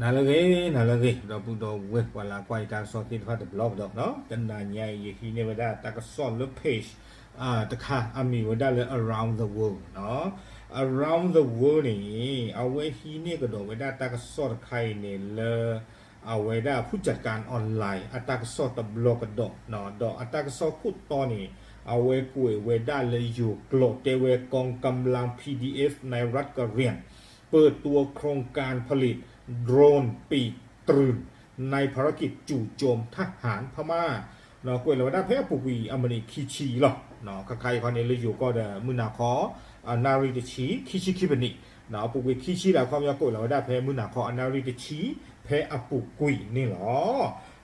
နၤလၢအဂ့ၤ, နၤလၢအဂ့ၤ, ဒီပုၢ်ဒီဝဲၢ် ပှၤလၢအကွၢ်ယတၢ်ကစီၣ်သ့ၣ်တဖၣ်တဘျီကဒီးနီၤ, တနၤညါအံၤ ယဟံးန့ၢ်ဝဲဒၣ်တၢ်ကစီၣ်လၢ page တခါ အမံၤဝဲဒၣ်လၢ Around the World နီၤ. Around the World န့ၣ် အဝဲဟံးန့ၢ်ကဒီးဝဲဒၣ်တၢ်ကစီၣ်တခါအံၤန့ၣ်လၢ အဝဲဒၣ် ဖူၣ်စၢးကၣ် online အတၢ်ကစီၣ်တဘျီကဒီးနီၤ, ဒီးအတၢ်ကစီၣ်ခိၣ်တီန့ၣ် အဝဲကွဲးဝဲဒၣ်လၢယိၤကျိာ်တဲဝဲ กองกำลัง PDF ในรัฐกะเหรี่ยง เปิดตัวโครงการผลิต โดรนปีกตะลึง ในภารกิจจู่โจมทหารพม่า ကွဲးလီၤဝဲဒၣ်ဖဲအပူၤကွံာ်အမုၢ်နံၤခံဆံလီၤ. ခါခါအံၤခီန့ၣ် လၢယိၤကီၢ်ဒီး မုၢ်နၤခီ အနၣ်ရံၣ်တဆံ ခံဆံခံပနံၣ်, အပူၤကွံာ်ခံဆံဒီး အခီပညီကွဲးလီၤဝဲဒၣ်ဖဲမုၢ်နၤခီအနၣ်ရံၣ်တဆံ ဖဲအပူၤကွံာ်န့ၣ်လီ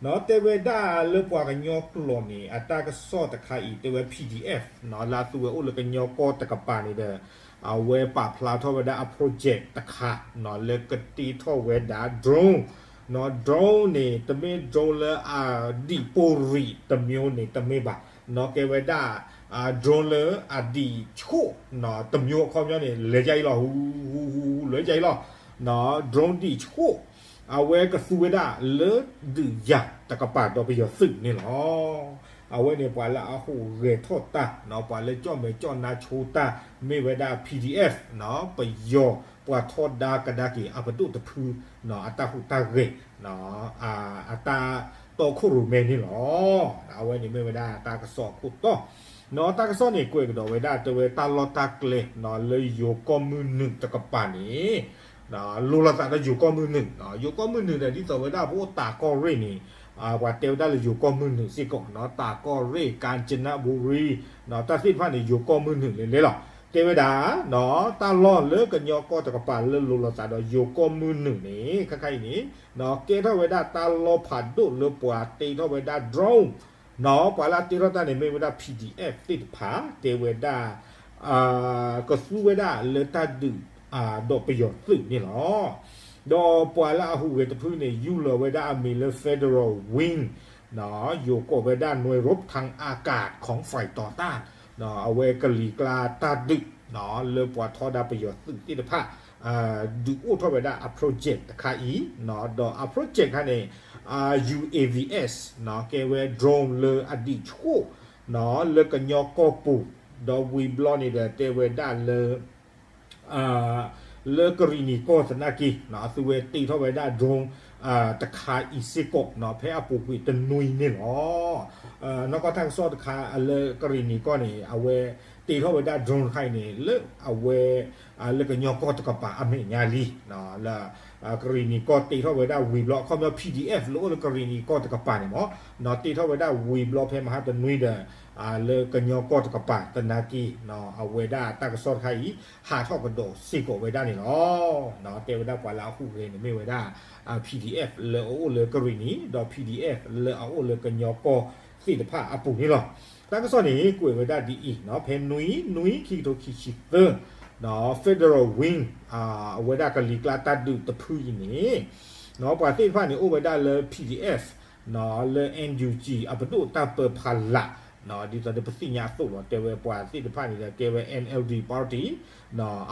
ၤ. တဲဝဲဒၣ်လၢပှၤကညီကျိာ်န့ၣ် အတၢ်ကစီၣ်တခါအံၤ တဲဝဲ PDF နီၤ လၢအသူဝဲအိၣ်လၢကညီကီၢ်တကပၤန့ၣ်ဒီး အဝဲပာ်ဖျါထီၣ်ဝဲဒၣ်အ project တခါနီၤ လၢကတ့ထီၣ်ဝဲဒၣ် drone နီၤ. Drone န့ၣ် တမ့ၢ် drone လၢအဒံးပိၢ်ရံၣ်တမျိုးန့ၣ် တမ့ၢ်ဘၣ်နီၤ, ကဲဝဲဒၣ် drone လၢအဒံးဆှိၣ်နီၤ တမျိုး အခီပညီန့ၣ် လဲၤဒ်အံၤလီၤ, ဟူဟူဟူ လဲၤဒ်အံၤလီၤနီၤ. Drone ဒံးဆှိၣ် အဝဲကသူဝဲဒၣ်လၢဒုးယၤတကပၤဒီးပယီၤသုးန့ၣ်လီၤ. အဝဲန့ၣ်ပှၤလၢအဟူးဂဲၤထီၣ်တၢ်နီၤ, ပှၤလၢကၠီၣ်မဲာ်ကၠီၣ်နါဆိတၢ် မ့ၢ်ဝဲဒၣ် PDF နီၤ, ပယီၤပှၤထီဒါကဒါက့ၤအပဒိၣ်တဖု အတၢ်ဟူးတၢ်ဂဲၤ အတၢ်တီခိၣ်ရိၣ်မဲန့ၣ်လီၤ. အဝဲန့ၣ်မ့ၢ်ဝဲဒၣ်တၢ်ကစီၣ်အခိၣ်တီနီၤ. တၢ်ကစီၣ်န့ၣ် ကွဲးကဒီးဝဲဒၣ်တဲဝဲတၢ်လီၢ်တၢ်ကျဲနီၤ လၢယိၤကီၢ်မုၢ်နုာ်တကပၤန့ၣ် လိၤလိာ်သးဒီးယိၤကီၢ်မုၢ်နုာ်, ယိၤကီၢ်မုၢ်နုာ်ဒီး ဒ်သိးဝဲဒၣ်ပအိၣ်တးကီၢ်ရ့ၣ်န့ၣ် ပှၤတဲဝဲဒၣ်လၢယိၤကီၢ်မုၢ်နုာ်စ့ၢ်ကီးနီၤ, တးကီၢ်ရ့ၣ် ကၣ်စနဘူရံ တၢ်သ့ၣ်တဖၣ်န့ၣ် ယိၤကီၢ်မုၢ်နုာ်လဲၤလဲၤလီၤ. တဲဝဲဒၣ် တၢ်လီၢ်လၢကညီကီၢ်တကပၤလၢလိၤလိာ်သးဒီးယိၤကီၢ်မုၢ်နုာ်န့ၣ် ခါခါအံၤန့ၣ် ကဲထီၣ်ဝဲဒၣ်တၢ်လီၢ်ဖးဒိၣ်လၢပှၤတ့ထီၣ်ဝဲဒၣ် drone နီၤ, ပှၤလၢအတ့ထီၣ်တၢ်န့ၣ်မ့ၢ်ဝဲဒၣ် PDF သ့ၣ်တဖၣ် တဲဝဲဒၣ် ကသူဝဲဒၣ်လၢတၢ်ဒုးဒီးပယီၤသုးန့ၣ်လီၤ. ဒီးပှၤလၢအဟူးဂဲၤတဖုန့ၣ် ယူၢ်လီၤဝဲဒၣ်အမံၤလၢ Federal Wing နီၤ, ယိၤကိးဝဲဒၣ် หน่วยรบทางอากาศของฝ่ายต่อต้าน နီၤ, အဝဲကလံၤကျါတၢ်ဒုးနီၤ လၢပှၤထီဒါပယီၤသုးသ့ၣ်တဖၣ် ဒုးအိၣ်ထီၣ်ဝဲဒၣ်အ project တခါအံၤနီၤ, ဒီးအ project ခါန့ၣ် UAVs နီၤ, ကဲဝဲ drone လၢအဒံးဆှိၣ်နီၤ လၢကညီကီၢ်ပူၤ, ဒီးဝံၤဘျီန့ၣ်ဒီး တဲဝဲဒၣ်လၢ လၢကရံၣ်နံၤကီၢ်သနာ်က့ အသုဝဲတ့ထီၣ်ဝဲဒၣ် drone တခါအံၤစ့ၢ်ကီးနီၤ ဖဲအပူၤကွံာ်တနွံန့ၣ်လီၤ. နီၢ်ကီၢ်တၢ်ကစီၣ်တခါလၢကရံၣ်နံၤကီၢ်န့ၣ် အဝဲတ့ထီၣ်ဝဲဒၣ် drone တခါအံၤန့ၣ် လၢအဝဲ လၢကညီကီၢ်တကပၤအမဲာ်ညါလံ လၢ ကရံၣ်နံၤကီၢ်တ့ထီၣ်ဝဲဒၣ်ဝံၤဘျီ အခီပညီ PDF လၢအိၣ်လၢကရံၣ်နံၤကီၢ်တကပၤန့ၣ်မ့ၢ် နီၤ တ့ထီၣ်ဝဲဒၣ်ဝံၤဘျီဖဲမဟါတနွံဒီး လၢကညီကီၢ်တကပၤသနာ်က့ အဝဲဒၣ်တၢ်ကစီၣ်တခါအံၤ ဟးထီၣ်ကဒီးစ့ၢ်ကီးဝဲဒၣ်န့ၣ်လီၤ. တဲဝဲဒၣ်ပှၤလၢအဟူးဂဲၤန့ၣ်မ့ၢ်ဝဲဒၣ် PDF လၢအအိၣ်လၢကရံၣ်နံၤ ဒီး PDF လၢအအိၣ်လၢကညီကီၢ်သ့ၣ်တဖၣ်အပူၤန့ၣ်လီၤ. တၢ်ကစီၣ်န့ၣ် ကွဲးဝဲဒၣ်ဒ်အံၤနီၤ, ဖဲနွံ နွံ ခံကထိခံဆံသၢ Federal Wing အဝဲဒၣ်ကလံၤကျါတၢ်ဒုးတဖုအံၤန့ၣ် ပှၤသ့ၣ်တဖၣ်န့ၣ် အိၣ်ဝဲဒၣ်လၢ PDF လၢ NUG အပဒိၣ်တၢ်ပၢဖီလာ် ဒ်သိးဒီးပသ့ၣ်ညါအသိးလီၤ. တဲဝဲပှၤသ့ၣ်တဖၣ်န့ၣ်ဒီး ကဲဝဲ NLD party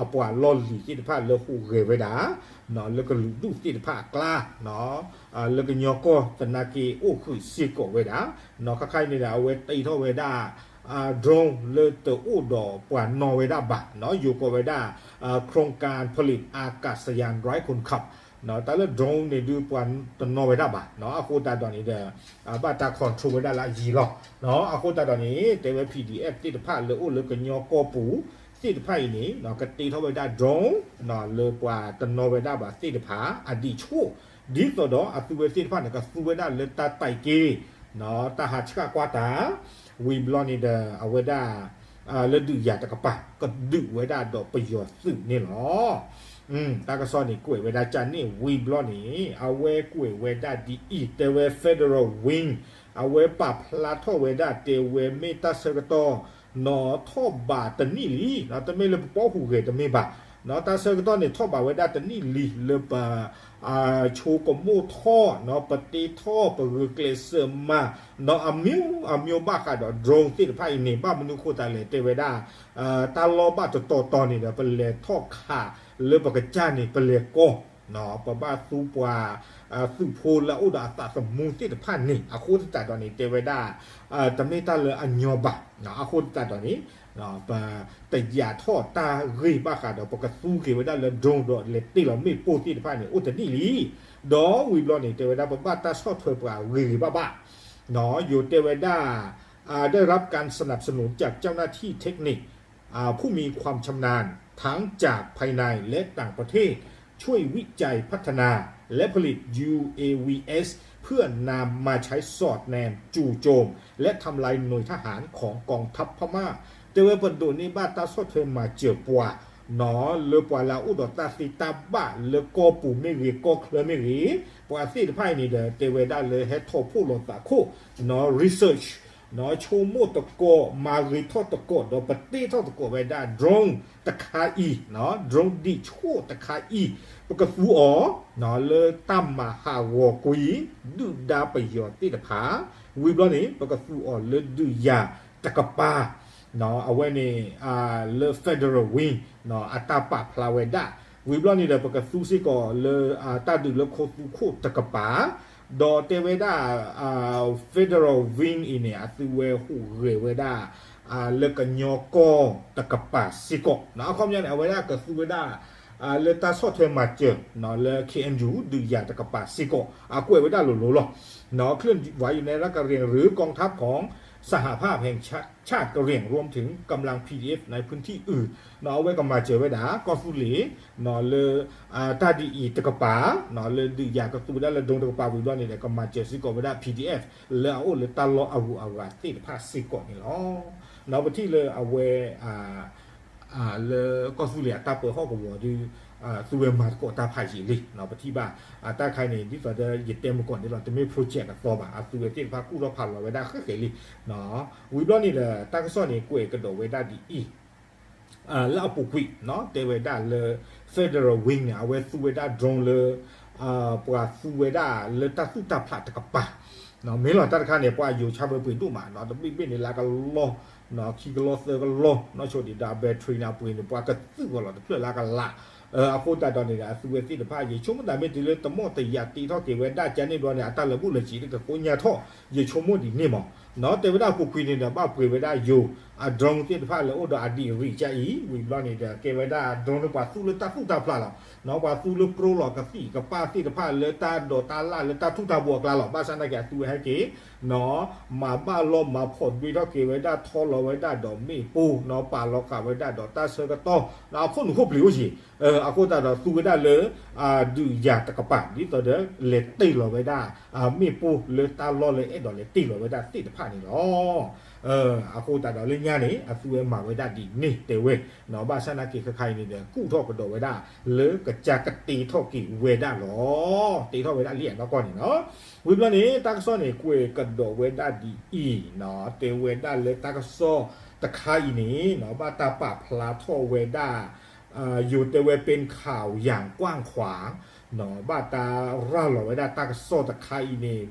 အပှၤလီၢ်လံၤသ့ၣ်တဖၣ်လၢဟူးဂဲၤဝဲဒၣ် လၢကလုာ်ဒူၣ်သ့ၣ်တဖၣ်အကျါ လၢကညီကီၢ်သနာ်က့အိၣ်ဃုာ်စ့ၢ်ကီးဝဲဒၣ် ခါခါအံၤန့ၣ်ဒီး အဝဲတ့ထီၣ်ဝဲဒၣ် drone လၢတအိၣ်ဒီးပှၤနီၣ်ဝဲဒၣ်ဘၣ် ယိၤကိးဝဲဒၣ် โครงการผลิตอากาศยานไร้คนขับ တၢ်လၢ drone န့ၣ်ဒုးပှၤတနီၣ်ဝဲဒၣ်ဘၣ် အဃိသတးဒီးန့ၣ်ဒီး ဘၣ်တၢ် control ဝဲဒၣ်လၢအယံၤလီၤ. အဃိသတးဒီးန့ၣ် တဲဝဲ PDF သ့ၣ်တဖၣ်လၢအိၣ်လၢကညီကီၢ်ပူၤသ့ၣ်တဖၣ်အံၤန့ၣ် ကတ့ထီၣ်ဝဲဒၣ် drone လၢပှၤတနီၣ်ဝဲဒၣ်ဘၣ်သ့ၣ်တဖၣ် အဒံးဆှိၣ် ဒ်သိးဒီးအသုဝဲသ့ၣ်တဖၣ်န့ၣ် ကသူဝဲဒၣ်လၢတၢ်တဲာ်က့ၤ တၢ်ဟးဆှၣ်ကွၢ်တၢ် ဝံၤဘျီန့ၣ်ဒီး အဝဲဒၣ် လၢဒုးယၤတကပၤ ကဒုးဝဲဒၣ်ဒီးပယီၤသုးန့ၣ်လီၤ. တၢ်ကစီၣ်န့ၣ် ကွဲးဝဲဒၣ်ကန့ၣ်ဝံၤဘျီန့ၣ် အဝဲကွဲးဝဲဒၣ်ဒ်အံၤ တဲဝဲ Federal Wing အဝဲပာ်ဖျါထီၣ်ဝဲဒၣ် တဲဝဲမ့ၢ်တၢ်ဆၢကတီၢ် နီၣ်ထီၣ်ဘးတနံၣ်လံ တမ့ၢ်လၢပပီဟူးဂဲၤတမ့ၢ်ဘၣ် တၢ်ဆၢကတီၢ်န့ၣ်ထီၣ်ဘးဝဲဒၣ်တနံၣ်လံ လၢပ ဆိကမိၣ်ထီၣ် ပတ့ထီၣ် ပဂုာ်ကျဲးစၢးမၤ နီၣ်အမံၤအမံၤဘၣ်ဃးဒီး drone သ့ၣ်တဖၣ်အံၤန့ၣ် ဘၣ်မနုၤဃိသတးလဲၣ် တဲဝဲဒၣ် တၢ်လီၢ်ဘၣ်တတီၤတီၤန့ၣ်ဒီး ပလဲၤထီၣ်ခးလၢပကစၢ်န့ၣ် ပလဲၤကီၢ် ပဘၣ်သူပှၤ သုးဖိလၢအအိၣ်ဒီးအသးသမူသ့ၣ်တဖၣ်န့ၣ် အဃိသတးဒီးန့ၣ် တဲဝဲဒၣ် တမ့ၢ်တၢ်လၢအညီဘၣ်. အဃိသတးဒီးန့ၣ် ပတယာ်ထီၣ်တၢ်ဂ့ၢ်ဘၣ်ဃးဒီး ပကသူက့ၤဝဲဒၣ်လၢ drone ဒီးလဲၤတ့ၢ်လီၤမ့ၣ်ပိၢ်သ့ၣ်တဖၣ်န့ၣ် အိၣ်တနံၣ်လံ. ဒီးဝံၤဘျီန့ၣ် တဲဝဲဒၣ် ပဘၣ်တၢ်ဆီၣ်ထွဲပှၤဂ့ၤဂ့ၤဘၣ်ဘၣ် ယိၤတဲဝဲဒၣ် ได้รับการสนับสนุนจากเจ้าหน้าที่เทคนิค ผู้มีความชำนาญทั้งจากภายในและต่างประเทศ ช่วยวิจัยพัฒนาและผลิต ยู เอ วี เอส เพื่อนำมาใช้สอดแนมจู่โจมและทำลายหน่วยทหารของกองทัพพม่า တဲဝဲပဒိးန့ၢ်ဘၣ်တၢ်ဆီၣ်ထွဲမၤစၢၤပှၤ လၢပှၤလၢအအိၣ်ဒီးတၢ်သ့တၢ်ဘၣ်လၢကီၢ်ပူၤမ့ၢ်ဂ့ၤ ကီၢ်ချၢမ့ၢ်ဂ့ၤ ပှၤသ့ၣ်တဖၣ်အံၤန့ၣ်ဒီး တဲဝဲဒၣ်လၢဟဲထီၣ်ဖှိၣ်လီၤသးခိၣ် research ဆိကမိၣ်သကိး မၤဂ့ၤထီၣ်သကိး ဒီးပတ့ထီၣ်သကိးဝဲဒၣ် drone တခါအံၤ drone ဒံးဆှိၣ်တခါအံၤ ပကသူအီၤ လၢတၢ်မၤဟးဂီၤကွံာ် ဒုၣ်ဒါပယီၤသ့ၣ်တဖၣ် ဝံၤဘျီန့ၣ် ပကသူအီၤလၢဒုးယၤတကပၤ အဝဲန့ၣ် လၢ Federal Wing အတၢ်ပာ်ဖျါဝဲဒၣ် ဝံၤဘျီန့ၣ်ဒီး ပကသူစ့ၢ်ကီးလၢ တၢ်ဒုးလၢခိသူခိၣ်တကပၤ ဒီးတဲဝဲဒၣ် Federal Wing အံၤန့ၣ် အသုဝဲဟူးဂဲၤဝဲဒၣ် လၢကညီကီၢ်တကပၤစ့ၢ်ကီး အခီပညီန့ၣ် အဝဲဒၣ်ကသူဝဲဒၣ် လၢတၢ်ဆီၣ်ထွဲမၤစၢၤ လၢ เคเอ็นยู ဒုးယၤတကပၤစ့ၢ်ကီး အကွဲးဝဲဒၣ်လိၤလိၤလီၤ เคลื่อนไหวอยู่ในระดับกะเหรี่ยง หรือกองทัพของสหภาพแห่งชาติกะเหรี่ยง รวมถึงกำลัง พีดีเอฟ ในพื้นที่อื่น အဝဲကမၤစၢၤဝဲဒၣ် ကီၢ်သူလ့ၤ လၢ တၢ်ဒ်အံၤတကပၤ လၢဒုးယၤကသူဝဲဒၣ်လၢ drone တကပၤဝံၤဘျီန့ၣ်ဒီး ကမၤစၢၤစ့ၢ်ကီးဝဲဒၣ် PDF လၢအအိၣ်လၢတၢ်လီၢ်အဂုၤအဂၤသ့ၣ်တဖၣ်စ့ၢ်ကီးန့ၣ်လီၤ. ပထံၣ်လၢအဝဲ လၢကီၢ်သူလ့ၤအတၢ်ပၢဟီၣ်ကဝီၤဒီး သုဝဲမၤသကိးတၢ်ဖးယံာ်လံ ပထံၣ်ဘၣ် တၢ်ခါန့ၣ် ဒ်သိးဒီးယတဲမုၢ်ကီၢ်န့ၣ်လီၤ တမ့ၢ် project အသီဘၣ် အသုဝဲသ့ၣ်တဖၣ်ကူၣ်ထီၣ်ဖးလီၤဝဲဒၣ်ဃဲးဃဲးလံ ဝံၤဘျီန့ၣ်ဒီး တၢ်ကစီၣ်န့ၣ် ကွဲးကဒီးဝဲဒၣ်ဒ်အံၤ လၢအပူၤကွံာ် တဲဝဲဒၣ်လၢ Federal Wing န့ၣ် အဝဲသူဝဲဒၣ် drone လၢ ပှၤသူဝဲဒၣ်လၢတၢ်သူၣ်တၢ်ဖျးတကပၤ မ့ၢ်လီၤတၢ်တခါန့ၣ် ပှၤယိၤဆါဝဲပှ့ၤဒိၣ်မး တဘ့ၣ်ဘ့ၣ်န့ၣ် လၢကလီၢ် ခံကလီၢ်သၢကလီၢ် နီၢ်ဆိဒံးဒီး battery န့ၣ် အပှ့ၤန့ၣ် ပှၤကသူၣ်ဝဲလီၤ တဖျၢၣ်လၢကလး အဃိသတးဒီးန့ၣ်ဒီး အသုဝဲသ့ၣ်တဖၣ် ယဆိကမိၣ်သးမ့ၢ်တုၤလၢတမီၢ်တယာ်တ့ထီၣ်က့ၤဝဲဒၣ်ကန့ၣ်ဘျီန့ၣ် အတၢ်လၢာ်ဘူၣ်လၢာ်စံးတကကိညါထီၣ် ယဆိကမိၣ်ဒ်န့ၣ်မး တဲဝဲဒၣ်အပူၤကွံာ်န့ၣ်ဒီး ဘၣ်ပှ့ၤဝဲဒၣ်ယိၤ အ drone သ့ၣ်တဖၣ်လၢအိၣ်ဒီးအဒံးရံးကအံၤ ဝံၤဘျီန့ၣ်ဒီး ကဲဝဲဒၣ် drone လၢပှၤသူလၢတၢ်သူၣ်တၢ်ဖျးလီၤ ပှၤသူလၢပြိလီၤကသံၣ်ကပၢ်သ့ၣ်တဖၣ်လၢတၢ်ဒိးတၢ်လၢ်လၢတၢ်ထူၣ်တၢ်ဘိအကျါလီၤ ဘၣ်ဆၣ်သနာ်က့အသုဝဲဟဲက့ၤ မၤဘၣ်လီၤမၤဖီၣ်ဒွဲထီၣ်က့ၤဝဲဒၣ်ထီလီၤဝဲဒၣ်ဒီးမ့ၣ်ပိၢ် ပာ်လီၤဃာ်ဝဲဒၣ်ဒီးတၢ်ဆၢကတီၢ် အခိၣ်နူာ်ခိၣ်ပျံၤအိၣ်ယံၤ အဃိသတးဒီးသူဝဲဒၣ်လၢ ဒုးယၤတကပၤ ဒ်သိးဒီးလဲၤတ့ၢ်လီၤဝဲဒၣ် မ့ၣ်ပိၢ်လၢတၢ်လီၢ်လၢအဲၣ်ဒိးလဲၤတ့ၢ်လီၤဝဲဒၣ်သ့ၣ်တဖၣ်န့ၣ်လီၤ. အဃိသတးဒီးလၢညါန့ၣ် အသုဝဲမၤဝဲဒၣ်ဒ်န့ၣ်တဲဝဲ ဘၣ်ဆၣ်သနာ်က့ခဲခါအံၤန့ၣ်ဒီး ကူၣ်ထီၣ်ကဒီးဝဲဒၣ် လၢကစၢ်ကတ့ထီၣ်က့ၤဝဲဒၣ်လီၤ. တ့ထီၣ်ဝဲဒၣ်လံအနီၢ်ကီၢ်န့ၣ်လီၤ. ဝံၤဘျီန့ၣ် တၢ်ကစီၣ်န့ၣ် ကွဲးကဒီးဝဲဒၣ်ဒ်အံၤ တဲဝဲဒၣ်လၢတၢ်ကစီၣ်တခါအံၤန့ၣ် ဘၣ်တၢ်ပာ်ဖျါထီၣ်ဝဲဒၣ် ယိၤတဲဝဲ เป็นข่าวอย่างกว้างขวาง ဘၣ်တၢ်ရၤလီၤဝဲဒၣ်တၢ်ကစီၣ်တခါအံၤန့ၣ်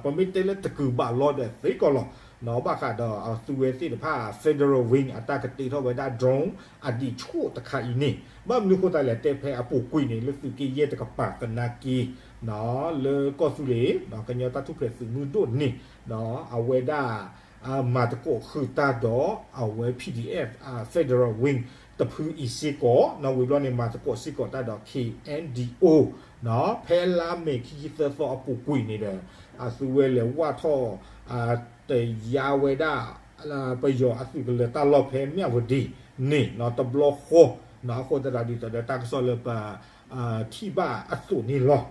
ပမ့ၢ်တဲလၢတကုၤဘၣ်လီၤဒီးသ့ကီးလီၤ ဘၣ်ဃးဒီးအသုဝဲသ့ၣ်တဖၣ် Federal Wing အတၢ်ကတ့ထီၣ်ဝဲဒၣ် drone အဒံးဆှိၣ်တခါအံၤန့ၣ် ဘၣ်မနုၤဃိသတးလဲၣ် တဲဖဲအပူၤကွံာ်န့ၣ် လၢသုးက့ယဲၢ်တကပၤသနာ်က့ လၢကီၢ်သူလ့ၤ ကညီတၢ်ထူၣ်ဖျဲးသုးမုၢ်ဒိၣ်န့ၣ် အဝဲဒၣ် မၤသကိးဃုာ်တၢ်ဒီးအဝဲ PDF Federal Wing တဖုအံၤစ့ၢ်ကီး ဝံၤဘျီန့ၣ် မၤသကိးစ့ၢ်ကီးတၢ်ဒီး KNDO ဖဲလါမ့ၤခံဆံသၢသီအပူၤကွံာ်န့ၣ်ဒီး အသုဝဲလဲၤဝၢ်ထီၣ် တယါဝဲဒၣ် ပယီၤအသုးကလၢၤတၢ်လီၢ်ဖဲမၠၣ်ဝတံၤန့ၣ် တဘျီဃီ အဃိသတးဒီး ဒ်သိးဒီးတၢ်ကစီၣ်လၢပ ထံၣ်ဘၣ်အသိးန့ၣ်လီၤ.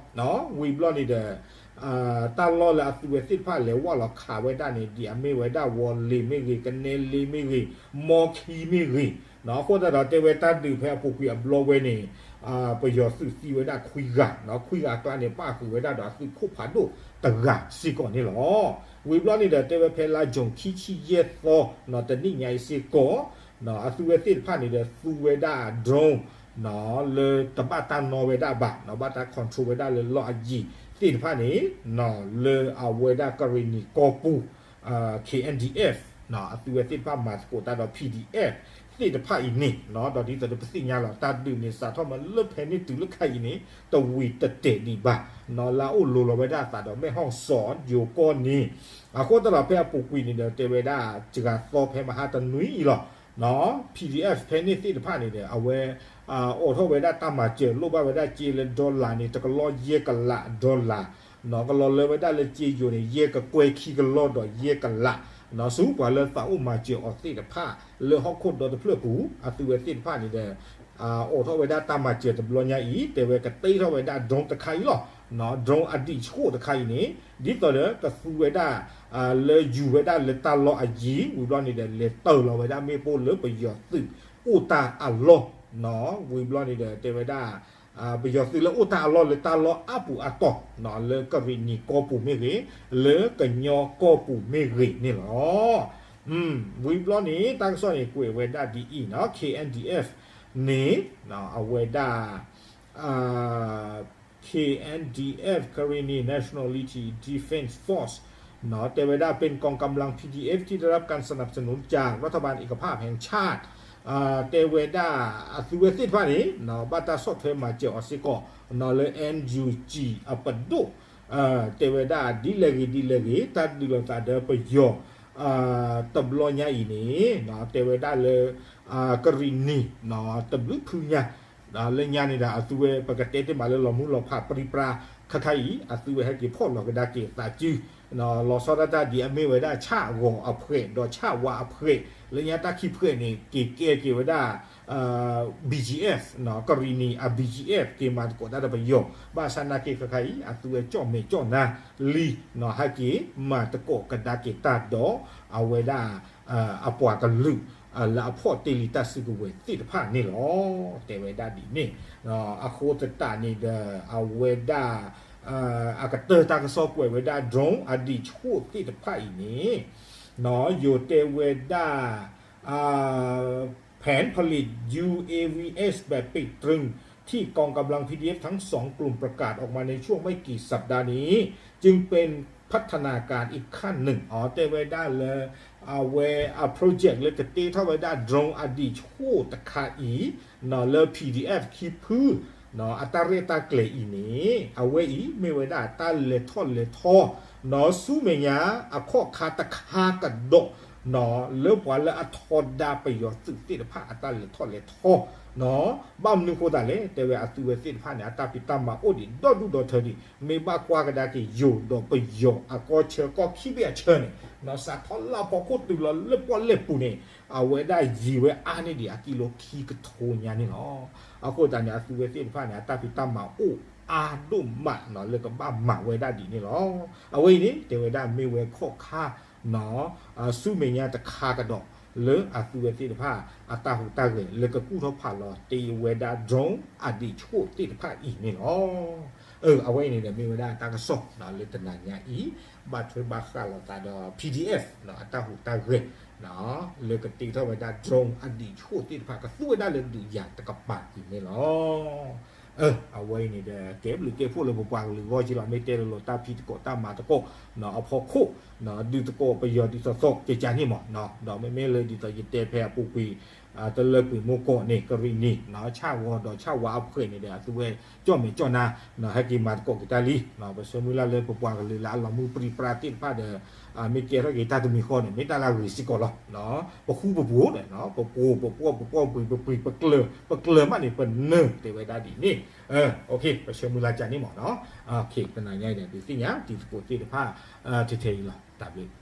ဝံၤဘျီန့ၣ်ဒီး တၢ်လီၢ်လၢအသုဝဲသ့ၣ်တဖၣ်လဲၤဝၢ်လီၤခးဝဲဒၣ်န့ၣ် ဒ်အမ့ၢ်ဝဲဒၣ် ဝီၤလ့ၤမ့ၢ်ဂ့ၤ, ကနဲလ့မ့ၢ်ဂ့ၤ, မီခံမ့ၢ်ဂ့ၤ, အဃိသတးဒီးတဲဝဲတၢ်ဒုးဖဲအပူၤကွံာ်အဘျီဝဲန့ၣ် ပယီၤသုးသံဝဲဒၣ်ခွံဂၤ, ခွံဂၤအကျါန့ၣ် ပၣ်ဃုာ်ဝဲဒၣ်ဒီးအသုးခိၣ်ဖးဒိၣ်တဂၤစ့ၢ်ကီးန့ၣ်လီၤ. ဝံၤဘျီန့ၣ်ဒီးတဲဝဲဖဲလါ June ခံဆံယဲၢ်သီ တနံၣ်ညါအံၤစ့ၢ်ကီး အသုဝဲသ့ၣ်တဖၣ်န့ၣ်ဒီးသူဝဲဒၣ် drone လၢတဘၣ်တၢ်နီၣ်ဝဲဒၣ်ဘၣ်, ဘၣ်တၢ် control ဝဲဒၣ်လၢလီၢ်အယံၤသ့ၣ်တဖၣ်န့ၣ် လၢအဝဲဒၣ်ကရ့ၣ်နံၤကီၢ်ပူၤ KNDF အသုဝဲသ့ၣ်တဖၣ်မၤသကိးတၢ်ဒီး PDF သ့ၣ်တဖၣ်အံၤန့ၣ် ဒီးဒ်သိးဒီးပသ့ၣ်ညါလီၤ တၢ်ဒုးန့ၣ် စးထီၣ်မးလၢဖဲန့ၣ်တုၤလၢခဲအံၤန့ၣ် တဝံၤတတဲာ်ဒံးဘၣ် လၢအအိၣ်လိၤလီၤဝဲဒၣ်အသးဒီး မဲၣ်ဟီၣ်စီၣ်ယိၤကီၢ်န့ၣ် အဃိသတးဒီးဖဲအပူၤကွံာ်န့ၣ်ဒီး တဲဝဲဒၣ်စှၤသီဖဲမဟါတနွံအံၤလီၤ PDF ဖဲန့ၣ်သ့ၣ်တဖၣ်န့ၣ်ဒီး အဝဲ အိးထီၣ်ဝဲဒၣ်တၢ်မၤစၢၤ လိၣ်ဘၣ်ဝဲဒၣ်စ့လၢ dollar န့ၣ် တကလီၢ်ယဲၢ်ကလး dollar ကလီၤလၢဝဲဒၣ်လၢစ့ယိၤန့ၣ် ယဲၢ်ကကွဲၢ်ခံကလီၢ်ဒီးယဲၢ်ကလး ဆူပှၤလၢသးအိၣ်မၤစၢၤအီၤသ့ၣ်တဖၣ် လၢဟီၣ်ခိၣ်ဒီတဖျၢၣ်ပူၤ အသုဝဲသ့ၣ်တဖၣ်န့ၣ်ဒီး အိးထီၣ်ဝဲဒၣ်တၢ်မၤစၢၤတဘျီညါအံၤ တဲဝဲကတ့ထီၣ်ဝဲဒၣ် drone တခါအံၤလီၤ drone အဒံးဆှိၣ်တခါအံၤန့ၣ် ဒ်သိးဒီးကသူဝဲဒၣ် လၢယူၤဝဲဒၣ်လၢတၢ်လီၢ်အယံၤ ဝံၤဘျီန့ၣ်ဒီး လဲၤတၢၢ်လီၤဝဲဒၣ်မ့ၣ်ပိၢ်လၢပယီၤသုးအိၣ်တၢ်အလီၢ် ဝံၤဘျီန့ၣ်ဒီး တဲဝဲဒၣ် ပယီၤသုးလၢအိၣ်တၢ်အလီၢ်လၢတၢ်လီၢ်အါပူၤအါတီၤ လၢကရံၣ်နံၤကီၢ်ပူၤမ့ၢ်ဂ့ၤ လၢကညီကီၢ်ပူၤမ့ၢ်ဂ့ၤန့ၣ်လီၤ. ဝံၤဘျီန့ၣ် တၢ်ကစီၣ်န့ၣ် ကွဲးဝဲဒၣ်ဒ်အံၤနီၤ KNDF န့ၣ် အဝဲဒၣ် KNDF Karenni Nationality Defense Force တဲဝဲဒၣ် เป็นกองกำลัง PDF ที่ได้รับการสนับสนุนจากรัฐบาลเอกภาพแห่งชาติ တဲဝဲဒၣ် အသုဝဲသ့ၣ်တဖၣ်န့ၣ် ဘၣ်တၢ်ဆီၣ်ထွဲမၤစၢၤအီၤစ့ၢ်ကီး လၢ NUG အပဒိၣ် တဲဝဲဒၣ် ဒ်လဲၣ်ဂ့ၤဒ်လဲၣ်ဂ့ၤ တၢ်ဒုးလိာ်သးဒီးပယီၤ တဘျီညါအံၤန့ၣ် တဲဝဲဒၣ်လၢ ကရံၣ်နံၤ တဘျုးဖုညါ လၢညါန့ၣ်ဒီး အသုဝဲ ပကတဲတ့ၢ်မးလၢလီၤမူလီၤဖးပြံပြါ ခါခါအံၤ အသုဝဲဟဲက့ၤဖီၣ်လီၤကဒါက့ၤသးစု လီၤဆီဒၣ်တၢ်ဒ်အမ့ၢ်ဝဲဒၣ်ဆၣ်ဂီၤအဖှဲး ဒီးဆၣ်ဝါအဖှဲး လၢညါတၢ်ခံဖှဲးန့ၣ် က့ၤကဲက့ၤဝဲဒၣ် BGF ကရံၣ်နံၤအ BGF က့ၤမၤသကိးတၢ်ဒီးပယီၤ ဘၣ်ဆၣ်နာ်က့ၤခါခါအံၤ အသုဝဲကၠီၣ်မဲာ်ကၠီၣ်နါလံ ဟဲက့ၤမၤသကိးကဒါက့ၤတၢ်ဒီး အဝဲဒၣ် အပှၤကလုာ် လၢအဖီၣ်တ့ၢ်လံတၢ်စုကဝဲၤသ့ၣ်တဖၣ်န့ၣ်လီၤ. တဲဝဲဒၣ်ဒ်န့ၣ် အဃိသတးန့ၣ်ဒီး အဝဲဒၣ် အကတၢၢ်တၢ်ကစီၣ်ကွဲးဝဲဒၣ် drone အဒံးဆှိၣ်သ့ၣ်တဖၣ်အံၤန့ၣ် ယိၤတဲဝဲဒၣ် แผนผลิต ยูเอวีเอส แบบเปกตรึง ที่กองกำลัง พีดีเอฟ ทั้งสองกลุ่มประกาศออกมาในช่วงไม่กี่สัปดาห์นี้ จึงเป็นพัฒนาการอีกขั้นหนึ่ง တဲဝဲဒၣ်လၢ အဝဲအ project လၢကတ့ထီၣ်ဝဲဒၣ် drone အဒံးဆှိၣ်တခါအံၤ လၢ PDF ခံဖု အတၢ်ရဲၣ်တၢ်ကျဲၤအံၤန့ၣ် အဝဲအံၤမ့ၢ်ဝဲဒၣ်တၢ်လဲၤထီၣ်လဲၤထီ ဆူမဲာ်ညါအခီၣ်ခါတခါကဒီး လၢပှၤလၢအထီဒါပယီၤသုးသ့ၣ်တဖၣ်အတၢ်လဲၤထီၣ်လဲၤထီ ဘၣ်မနုၤဃိသတးလဲၣ် တဲဝဲအသုဝဲသ့ၣ်တဖၣ်န့ၣ် အတၢ်ဖံးတၢ်မၤအိၣ်ဒံးဒီဒူၣ်ဒီထၢဒံး မ့ၢ်ဘၣ်ကွၢ်ကဒါက့ၤယိၤဒီးပယီၤအကီၢ်ဆၢကီၢ်ခံဘ့ၣ်အဆၢန့ၣ် စးထီၣ်လၢအဖီခိၣ်တုၤလီၤလၢပီၣ်လဲၣ်ပူၤန့ၣ် အဝဲဒၣ်ယံၤဝဲအါန့ၢ်ဒံးအကံလိခံကထိညါန့ၣ်လီၤ. အဃိသတးန့ၣ် အသုဝဲသ့ၣ်တဖၣ်န့ၣ် အတၢ်ဖံးတၢ်မၤအိၣ်အါဒိၣ်မးလၢကဘၣ်မၤဝဲဒၣ်ဒ်န့ၣ်လီၤ. အဝဲအံၤန့ၣ် တဲဝဲဒၣ်မ့ၢ်ဝဲခီၣ်ခါ ဆူမဲာ်ညါတခါကဒီး လၢအသုဝဲသ့ၣ်တဖၣ် အတၢ်ဟူးတၢ်ဂဲၤလၢကကူၣ်ထီၣ်ဖးလီၤတ့ၢ်ဝဲဒၣ် drone အဒံးဆှိၣ်သ့ၣ်တဖၣ်အံၤန့ၣ်လီၤ. အဝဲအံၤန့ၣ်ဒီးမ့ၢ်ဝဲဒၣ်တၢ်ကစီၣ်လၢတနၤညါအံၤ ဘၣ်ထွဲဘၣ်ဃးလိာ်သးဒီး PDF အတၢ်ဟူးတၢ်ဂဲၤ လၢကတ့ထီၣ်ဝဲဒၣ် drone အဒံးဆှိၣ်သ့ၣ်တဖၣ် ကသူဝဲဒၣ်လၢဒုးယၤတကပၤအံၤန့ၣ်လီၤ. အဝဲအံၤန့ၣ်ဒီး ကဲဘျုးကဲဖှိၣ်လၢပပှၤကလုာ်ဂီၢ်က့လီၤ မ့ၢ်တဲလၢလီၤတၢ်ဖံးသကိးတၢ်မၤသကိး အဖီခိၣ် ဒုးသကိးပယီၤဒ်သိးသိးကကန့ၣ်မး ဒီးမ့မ့ၢ်လၢဒ်သိးယတဲဖဲအပူၤကွံာ် တလၢကွံာ်မူကီၢ်န့ၣ် ကရံၣ်နံၤ ဆၣ်ဂီၤဒီးဆၣ်ဝါအဖှဲးန့ၣ်ဒီး အသုဝဲကၠီၣ်မဲာ်ကၠီၣ်နါ ဟဲက့ၤမၤသကိးက့ၤတၢ်လံ ပဆၢမုၢ်လၢ်လၢပပှၤကလုာ်လၢအလီၤမူပြံပြါသ့ၣ်တဖၣ်ဒီး မ့ၢ်ကဲထီၣ်က့ၤတၢ်တမံၤဃီန့ၣ် မ့ၢ်တၢ်လၢအဂ့ၤစ့ၢ်ကီးလီၤ. ပဃူပဖိးန့ၣ် ပပိာ်ပပှီၢ်ပပှီၢ်ပပှံၤပပှံၤ ပကျၢၤမးန့ၣ် ပနၢၤတဲဝဲဒၣ်ဒ်န့ၣ် ပဆၢမုၢ်လၢ်ကန့ၣ်မး တနၤညါအံၤဒီး ဒုးသ့ၣ်ညါ တံၤသကိးသ့ၣ်တဖၣ် ထဲထဲအံၤလီၤ တၢ်ဘျုး